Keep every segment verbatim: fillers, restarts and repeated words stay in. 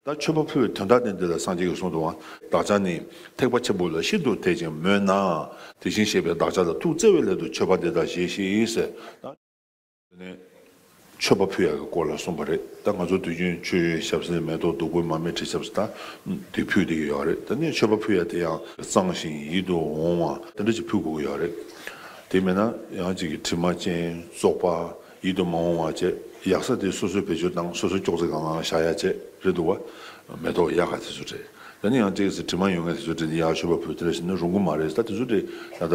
ད་མཆོད་པ་ཕུལ་བའི་དོན་དག་དེ་འདི་ལ་སངས་རྒྱས་ཀྱིས་གསུངས་འདུག་པ། བདག་ཅག་ནི་ཐེག་པ་ཆེན་པོ་ལ་ཤིན་ཏུ་དད་ཅིང་མོས་ན། དེ་བཞིན་གཤེགས་པས་བདག་ཅག་ལ་ཐུགས་བརྩེ་བའི་སླད་དུ་མཆོད་པ་འདི་དག་བཞེས་ཤིག་ཟེར། ནས་མཆོད་པ་ཕུལ་ཡག་གི་སྐོར་ལ་གསུངས་པ་རེད། ད་ང་ཚོ་དུས་རྒྱུན་མཆོད་ཡོན་ཞབས་བསིལ་མེ་ཏོག་བདུག་སྤོས་མར་མེ་དྲི་ཆབ་ད་དེ་ཕུལ་བསྡད་ཀྱི་ཡོད་རེད། ད་ནི་མཆོད་པ་ཕུལ་ཡག་དེ་ཡང་གཙང་ཞིང་ཡིད་དུ་འོང་བ་དེ་འདྲ་ཅིག་ཕུལ་དགོས་ཀྱི་ཡོད་རེད། དེ་མེད་ན་ཡང་ཅིག་གི་དྲི་མ་ཅན་བཙོག་པ་ཡིད་དུ་མ་འོང་བ་བཅས་ཡག་ས་དེ་སོ་སོའི་བེད་སྤྱོད་བཏང་སོ་སོའི་ཅོག་ཙེ་སྒང་ལ་བཞག་ཡག་བཅས་རེད་འདུག་བ། མེ་ཏོག་ཡག་ག་དེ་ཚོ་རེད། ད་ནི་ཡང་ཅིག་གི་དྲི་མ་ཡོད་མཁན་དེ་ཚོ་དེ་ནི་ཡག་མཆོད་པ་ཕུལ་དེ་འདྲ་ཞིག་ནི་རུང་གི་མ་རེད། ད་དེ་ཚོ་དེ་ད་ལྟ་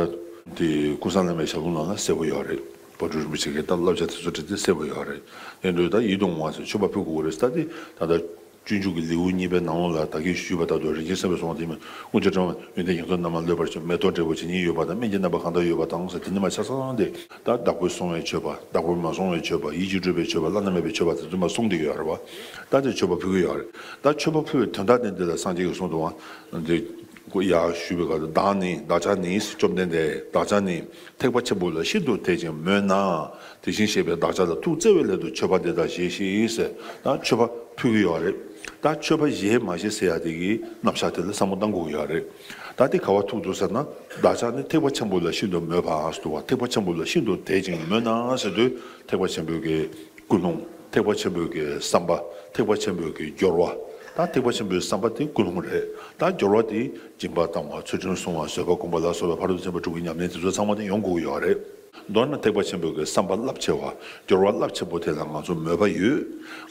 དེ་ཀུན་བཟང་བླ་མའི་ཞལ་ལུང་ནང་ལ་གསལ་པོ་ཡོད་རེད། བ་སྤྲུལ་རིན་པོ་ཆེ་གིས་ད་བསླབ་བྱ་དེ་ཚོ་བྲིས་ཏེ་གསལ་པོ་ཡོད་རེད། དེ་འདྲ་ད་ཡིད་དུ་འོང་བ་ཟེར་མཆོད་པ་ཕུལ་དགོས་རེད། ད་དེ་ད་ལྟ་སྤྱོད་འཇུག་གི་ལེའུ་གཉིས་པའི་ནང་ལོགས་ལ་ད་གིན་ཞུས་པ་ལྟར་དུ་རིན་ཆེན་བསམ་པའི་གསུང་བ་དེ་མིན་དཀོན་མཆོག་སྤྲང་བ་ཡོན་ཏན་ཡོངས་རྫོགས་རྣམས་ལ་ལྷོད་པར་ཤོག་མེ་ཏོག་འབྲས་བུ་ཇི་སྙེད་ཡོད་པ་དང་སྨན་གྱི་རྣམ་པ་གང་དག་ཡོད་པ་དང་ཟེར་དེ་ནི་མ་ཆ་ཚང་དེ་ད་བདག་པོས་བསྲུང་བའི་མཆོད་པ་བདག་པོས་མ་བསྲུང་བའི་མཆོད་པ་ཡིད་ཀྱིས་སྤྲུལ་པའི་མཆོད་པ་བླ་ན་མེད་པའི་མཆོད་པ་དེ་ཚོ་མ་གསུངས་བསྡད་ཀྱི་ཡོད་རེད་བ། ད་དེ་མཆོད་པ་ཕུལ་གྱི་ཡོད་རེད། ད་མཆོད་པ་ཕུལ་བའི་དོན་དག་དེ་འདི་ལ་སངས་རྒྱས་ཀྱིས་གསུངས་འདུག་བ། འདི་ཀོ་ཡ་ཞུས་པའི་སྐབས་སུ་བདག་ནི་བདག་ཅག་ནི་བཅོམ་ལྡན་འདས་བདག་ཅག་ནི་ཐེག་པ་ཆེན་པོ་ལ་ཤིན་ཏུ་དད་ཅིང་མོས་ན། དེ་བཞིན་གཤེགས་པས་བདག་ཅག་ལ་ཐུགས་བརྩེ་བའི་སླད་དུ་མཆོད་པ་འདི་དག་བཞེས་ཤིག་ཟེར། ད་མཆོད་པ་ཕུལ་གྱི་ཡོད་རེད། ད་མཆོད་པ་བཞེས་མ་བཞེས་ཟེར་ཡ་དེ་གི་རྣམ་གཞག་དེ་ལ་བསམ་བློ་གཏང་དགོས་ཀྱི་ཡོད་རེད། ད་དེ་ག་བ་ཐུག་འདུག་ཟེར་ན། བདག་ཅག་ནི་ཐེག་པ་ཆེན་པོ་ལ་ཤིན་ཏུ་མོས་པ་ཟེར་འདུག་བ། ཐེག་པ་ཆེན་པོ་ལ་ཤིན་ཏུ་དད་ཅིང་མོས་ན་ཟེར་དུས་ཐེག་པ་ཆེན་པོའི་གི་ཀུན་སློང་། ཐེག་པ་ཆེན་པོའི་གི་བསམ་པ། ཐེག་པ་ཆེན་པོའི་གི་སྦྱོར་བ། ད་ཐེག་པ་ཆེན་པོའི་བསམ་པ་དེ་ཀུན་སློང་རེད། ད་སྦྱོར་བ་དེ་སྦྱིན་པ་བཏང་བ་ཚུལ་ཁྲིམས་སྲུང་བ་བཟོད་པ་སྒོམ་པ་ལ་སོགས་པའི་ཕ་རོལ་ཏུ་ཕྱིན་པ་དྲུག་གི་ཉམས་ལེན་དེ་ཚོ་ཚང་མ་དེ་ཡོང་དགོས་ཀྱི་ཡོད་རེད། མདོར་ན་ཐེག་པ་ཆེན་པོའི་གི་བསམ་པ་རླབས་ཆེ་བ། སྦྱོར་བ་རླབས་ཆེན་པོ་དེ་ལ་ང་ཚོ་མོས་པ་ཡོད།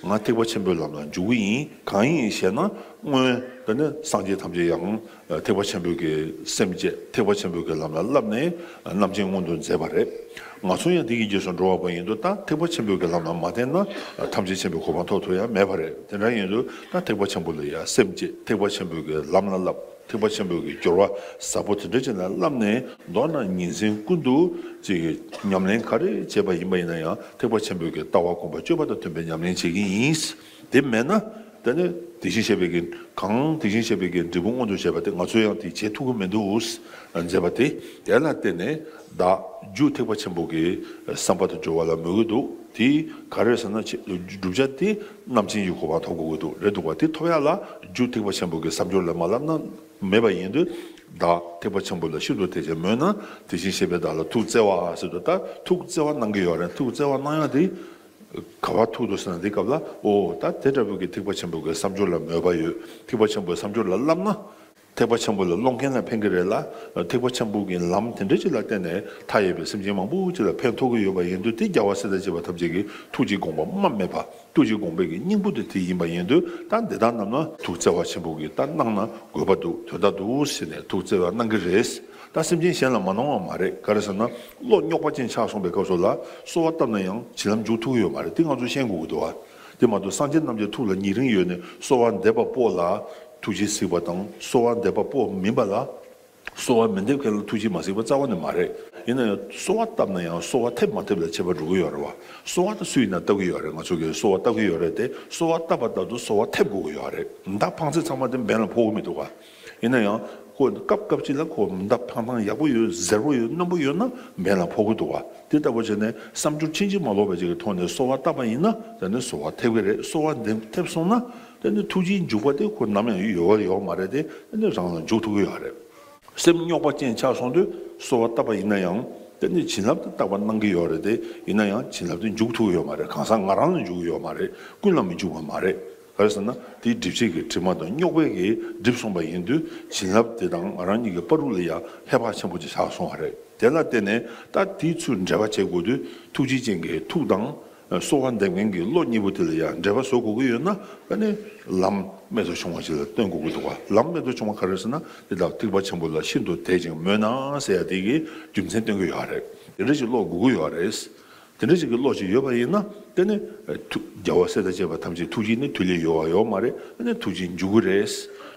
ང་ཐེག་པ་ཆེན་པོའི་ལམ་ལ་འཇུག་གི་ཡིན། གང་ཡིན་ཞེ་ན། སྔོན་དེ་ནི་སངས་རྒྱས་ཐམས་ཅད་ཡང་ཐེག་པ་ཆེན་པོའི་གི་སེམས་བསྐྱེད་ཐེག་པ་ཆེན་པོའི་གི་ལམ་ལ་བསླབས་ནས་རྣམ་མཁྱེན་མངོན་དུ་མཛད་པ་རེད། ང་ཚོ་ཡང་དེ་གི་རྗེས་སུ་འགྲོ་བ་པོ་ཡིན་དུས་ད་ཐེག་པ་ཆེན་པོའི་གི་ལམ་ལ་མ་བརྟེན་ན་ཐམས་ཅད་མཁྱེན་པའི་གོ་འཕང་ཐོབ་ཐུབ་ཡ་མེད་པ་རེད། དེ་འདྲ་ཡིན་དུས་ད་ཐེག་པ་ཆེན་པོ་ལ་ཡ་སེམས་བསྐྱེད་ཐེག་པ་ཆེན་པོའི་གི་ལམ་ལ་བསླབ། ཐེག་པ་ཆེན་པོའི་གི་སྦྱོར་བ་ཟབ་པོ་དེ་འདྲ་ཅིག་ལ་བསླབས་ནས་མདོར་ན་ཉིན་མཚན་ཀུན་ཏུ་ཅིག་ཉམས་ལེན་ག་རེ་བྱས་པ་ཡིན་པ་ཡིན་ན་ཡང་ཐེག་པ་ཆེན་པོའི་གི་ལྟ་བ་སྒོམ་པ་སྤྱོད་པ་དང་མཐུན་པའི་ཉམས་ལེན་བྱེད་ཀྱི་ཡིན། དེ་མེད་ན། དེ་ནི་དེ་བཞིན་གཤེགས་པའི་གི་གང་དེ་བཞིན་གཤེགས་པའི་གི་འབྲས་བུ་མངོན་དུ་བྱས་པ་དེ་ང་ཚོས་ཡང་དེ་བྱེད་ཐུབ་ཀྱི་མི་འདུག་མཛད་པ་དེ། དེ་ལ་བརྟེན་ནས་བདག་རྒྱུ་ཐེག་པ་ཆེན་པོ་གི་བསམ་པ་དང་སྦྱོར་བ་ལ་མོས་ཀྱི་འདུག་དེ་ག་རེ་ཟེར་ན་ཆེ་བསྒྲུབ་བྱ་དེ་རྣམ་མཁྱེན་གྱི་གོ་འཕང་ཐོབ་དགོས་ཀྱི་འདུག་རེད་འདུག་བ། དེ་ཐོབ་ཡ་ལ་རྒྱུ་ཐེག་པ་ཆེན་པོ་གི་བསམ་སྦྱོར་ལ་མ་བསླབ་ན་མེད་པ་ཡིན་དུས། བདག་ཐེག་པ་ཆེན་པོ་ལ་ཤིན་ཏུ་དད་ཅིང་མོས་ན་དེ་བཞིན་གཤེགས་པས་བདག་ལ་ཐུགས་བརྩེ་བ་ཟེར་དུས་ད་ཐུགས་བརྩེ་བ་གནང་གི་ཡོད་རེད། ཐུགས་བརྩེ་བ་གནང་ཡ་དེ། ག་བ་ཐུག་འདུག་ཟེར་ན་འདི་སྐབས་ལ་ཨོ་ད་དེ་འདྲ་བོའི་གི་ཐེག་པ་ཆེན་པོའི་གི་བསམ་སྦྱོར་ལ་མོས་པ་ཡོད། ཐེག་པ་ཆེན་པོའི་བསམ་སྦྱོར་ལ་བསླབ་ན། ཐེག་པ་ཆེན་པོ་ལ་སློབ་མཁན་ལ་ཕན་གི་རེད་ལ། ཐེག་པ་ཆེན་པོ་གི་ལམ་དེ་འདྲ་ཅིག་ལ་བརྟེན་ནས་མཐའ་ཡས་པའི་སེམས་ཅན་མང་པོ་ཅིག་ལ་ཕན་ཐོགས་ཀྱི་ཡོད་པ་ཡིན་དུས་དེ་རྒྱལ་བ་སྲས་དང་བཅས་པ་ཐམས་ཅད་ཀྱི་ཐུགས་ཀྱི་དགོངས་པ་རྨ་མེད་པ་ཐུགས་ཀྱི་དགོངས་པའི་གི་སྙིང་པོ་དེ་དེ་ཡིན་པ་ཡིན་དུས་ད་འདི་དག་རྣམས་ན་ཐུགས་བརྩེ་བ་ཆེན་པོ་གི་ད་གནང་ན་དགོས་པ་འདུག་དོན་དག་འདུག་ཟེར་ནས་ཐུགས་བརྩེ་བ་གནང་གི་རེད། ད་སེམས་ཅན་གཞན་ལ་མ་གནང་བ་མ་རེད། ག་རེ་ཟེར་ན་བློ་རྙོག་པ་ཅན་ཆགས་སོང་པའི་སྐབས་སུ་ལ་གསོལ་བ་བཏབ་ན་ཡང་བྱིན་རླབས་འཇུག་ཐུབ་ཀྱི་ཡོད་མ་རེད། དེ་ང་ཚོ་ཤེས་དགོས་ཀྱི་འདུག་བ། དེ་མ་གཏོགས་སངས་རྒྱས་རྣམས་ཀྱི་ཐུགས་ལ་ཉེ་རིང་ཡོད་ནས་གསོལ་བ་འདེབས་པ་པོ་ལ་ཐུགས་རྗེས་གཟིགས་པ་དང་གསོལ་བ་འདེབས་པ་པོ་མིན་པ་ལ་གསོལ་བ་མི་འདེབས་མཁན་ལ་ཐུགས་རྗེས་མ་གཟིགས་པ་རྩ་བ་ནས་མ་རེད། ཡིན་ན་ཡང་གསོལ་བ་བཏབ་ན་ཡང་གསོལ་བ་ཐེབས་མ་ཐེབས་ལ་ཁྱད་པར་འགྲོ་གི་ཡོད་རེད་བ། གསོལ་བ་དེ་སུ་ཡིན་ན་བཏབ་ཀྱི་ཡོད་རེད། ང་ཚོ་གིས་གསོལ་བ་བཏབ་ཀྱི་ཡོད་རེད་དེ་གསོལ་བ་བཏབ་པ་ལྟར་དུ་གསོལ་བ་ཐེབས་དགོས་ཀྱི་ཡོད་རེད། མདའ་འཕངས་ཚད་ཚང་མ་དེ་འབེན་ལ་ཕོག་གི་མི་འདུག་བ། ཡིན་ན་ཡང་ཁོ་སྐབས་སྐབས་ཅིག་ལ་ཁོ་མདའ་འཕང་ཐང་ཡག་པོ་ཡོད་གཟེར་པོ་ཡོད་རྣོན་པོ་ཡོད་ན་འབེན་ལ་ཕོག་གི་འདུག་བ། དེ་ལྟ་བུ་བྱས་ནས་བསམ་སྦྱོར་ཕྱིན་ཅི་མ་ལོག་པ་ཅིག་གི་ཐོག་ནས་གསོལ་བ་བཏབ་པ་ཡིན་ན་དེ་ནི་གསོལ་བ་ཐེབས་ཀྱི་རེད། གསོལ་བ་འདེབས་ཐེབས་སོང་ན་དེ་ནི་ཐུགས་རྗེའི་འཇུག་པ་དེ་ཁོ་ནམ་ཡང་ཡོད་པ་ཡོད་མ་རེད་དེ་དེ་ནི་རང་ལ་འཇུག་ཐུབ་ཀྱི་ཡོད་རེད། སེམས་རྙོག་པ་ཅན་ཆགས་སོང་དུས་གསོལ་བ་བཏབ་པ་ཡིན་ན་ཡང་དེ་ནི་བྱིན་རླབས་དེ་རྟག་པར་གནང་གི་ཡོད་རེད་དེ་ཡིན་ན་ཡང་བྱིན་རླབས་དེ་འཇུག་ཐུབ་ཀྱི་ཡོད་མ་རེད། གང་ཟག་ང་རང་ལ་འཇུག་གི་ཡོད་མ་རེད། ཀུན་ལ་མི་འཇུག་པ་མ་རེད། ག་རེ་ཟེར་ན་དེའི་སྒྲིབ་བྱེད་ཀྱི་དྲི་མ་དང་རྙོག་པའི་གིས་བསྒྲིབས་སོང་པ་ཡིན་དུས་བྱིན་རླབས་དེ་དང་ང་རང་གཉིས་ཀྱི་བར་དུ་ལ་ཡང་ཧེ་བག་ཆེན་པོ་ཅིག་ཆགས་སོང་བ་རེད། དེ་ལ་བརྟེན་ནས་ད་དེའི་ཚུར་འབྲེལ་བ་བྱེད་དགོས་དུས་ཐུགས་རྗེ་ཅན་གྱི་ཐུགས་དང་གསོལ་བ་འདེབས་མཁན་གྱི་བློ་གཉིས་པོ་དེ་ལ་ཡང་འབྲེལ་བ་བཟོ་དགོས་ཀྱི་ཡོད་ན་ཨ་ནི་ལམ་རྨད་དུ་བྱུང་བ་ཅིག་ལ་སྟོན་དགོས་ཀྱི་འདུག་བ། ལམ་རྨད་དུ་བྱུང་བ་ག་རེ་ཟེར་ན་དེ་དག་ཐེག་པ་ཆེན་པོ་ལ་ཤིན་ཏུ་དད་ཅིང་མོས་ན་ཟེར་ཡ་དེ་གི་རྒྱུ་མཚན་སྟོན་གྱི་ཡོད་རེད། དེ་འདྲ་ཞིག་བློ་དགོས་ཀྱི་ཡོད་རེད། དེ་འདྲ་ཞིག་གི་བློ་ཞིག་ཡོད་པ་ཡིན་ན་དེ་ནི་ཐུགས་རྒྱལ་བ་སྲས་དང་བཅས་པ་ཐམས་ཅད་ཐུགས་རྗེ་ནི་དུས་ལས་ཡོལ་བ་ཡོད་མ་རེད། དེ་ནི་ཐུགས་རྗེ་འཇུག་གི་རེད།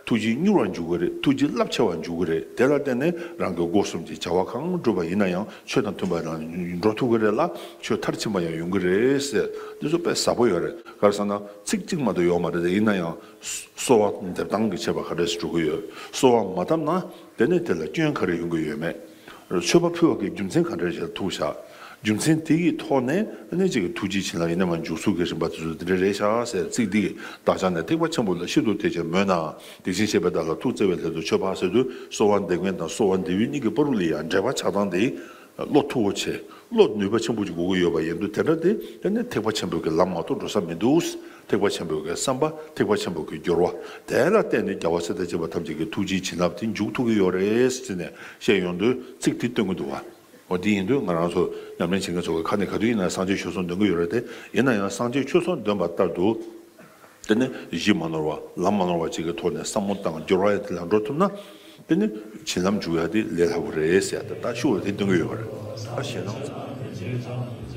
ཐུགས་རྗེ་མྱུར་བར་འཇུག་གི་རེད། ཐུགས་རྗེ་རླབས་ཆེ་བར་འཇུག་གི་རེད། དེ་ལ་བརྟེན་ནས་རང་གི་སྒོ་གསུམ་གྱི་བྱ་བ་གང་བསྒྲུབས་པ་ཡིན་ན་ཡང་ཆོས་དང་མཐུན་པ་དང་འགྲོ་ཐུབ་ཀྱི་རེད་ལ་ཆོས་མཐར་ཕྱིན་པ་ཡང་ཡོང་གི་རེད་ཟེར་འདི་ཚོ་དཔེ་ཟབ་པོ་ཡོད་རེད། ག་རེ་ཟེར་ན་ཚིག་གཅིག་མ་གཏོགས་ཡོད་མ་རེད། དེ་ཡིན་ན་ཡང་གསོལ་བ་འདེབས་སྟངས་ཀྱི་ཁྱད་པར་ག་འདྲས་སུ་འགྲོ་གི་ཡོད། གསོལ་བ་མ་བཏབ་ན་དེ་ནི་དེ་ལ་སྐྱོན་ག་རེ་ཡོང་གི་ཡོད་མེད། མཆོད་པ་ཕུལ་བ་གི་རྒྱུ་མཚན་ག་འདྲ་ཞིག་ལ་ཐུག་བཞག་རྒྱུ་མཚན་དེ་གི་ཐོག་ནས་ཨ་ནི་ཅིག་གི་ཐུགས་རྗེ་བྱིན་རླབས་ཡིན་ན་མ་འཇུག་ཚུལ་གྱི་རིམ་པ་དེ་ཚོ་དེ་འདྲ་རེད་ཤག་ཟེར། ཚིག་འདི་གི་བདག་ཅག་ནི་ཐེག་པ་ཆེན་པོ་ལ་ཤིན་ཏུ་དད་ཅིང་མོས་ནའང་། དེ་བཞིན་གཤེགས་པའི་བདག་ལ་ཐུགས་བརྩེ་བས་ལྷ་དུ་མཆོད་པ་ཟེར་དུས། གསོལ་བ་འདེབས་མཁན་དང་གསོལ་བ་འདེབས་ཡུལ་གཉིས་ཀྱི་བར་ལ་ཡང་འབྲེལ་བ་ཆགས་སྟངས་དེ་བློ་མཐུ་བོ་ཆེ། བློ་ནུས་པ་ཆེན་པོ་ཅིག་དགོས་ཀྱི་ཡོད་པ་ཡིན་དུས། དེ་འདྲ་དེ་དེ་ནི་ཐེག་པ་ཆེན་པོའི་གི་ལམ་མ་གཏོགས་འགྲོ་ས་མི་འདུག། ཐེག་པ་ཆེན་པོའི་གི་བསམ་པ། ཐེག་པ་ཆེན་པོའི་གི་སྦྱོར་བ། དེ་ལ་བརྟེན་ནས་རྒྱལ་བ་སྲས་དང་བཅས་པ་ཐམས་ཅད་ཀྱི་ཐུགས་རྗེའི་བྱིན་རླབས་དེ་འཇུག་ཐུབ་ཀྱི་ཡོད་རེད་ཟེར་ནས་བཤད་ཡོང་དུས། ཚིག་དེ་སྟོན་གྱི་འདུག་བ། འོ་དེ་ཡིན་དུས་ང་རང་ཚོ་ཉམས་ལེན་བྱེད་མཁན་ཚོ་གི་ཁ་ནས་ག་དུས་ཡིན་ན་སངས་རྒྱས་ཆོས་གསུམ་འདོན་གྱི་ཡོད་རེད་དེ། ཡིན་ན་ཡང་སངས་རྒྱས་ཆོས་གསུམ་འདོན་པ་ལྟར་དུ། དེ་ནི་གཞི་མ་ནོར་བ་ལམ་མ་ནོར་བ་ཅིག་གི་ཐོག་ནས་བསམ་བློ་བཏང་སྦྱོར་བ་ཡང་དེ་ལ་འགྲོ་ཐུབ་ན། དེ་ནི་བྱིན་རླབས་འཇུག་ཡ་དེ་ལས་སླ་པོ་རེད་ཟེར་ཡ་དེ་ད་ཤུགས་ལ་དེ་སྟོན་གྱི་ཡོད་པ་རེད། ད་ཞེད་སྣང་ཚ།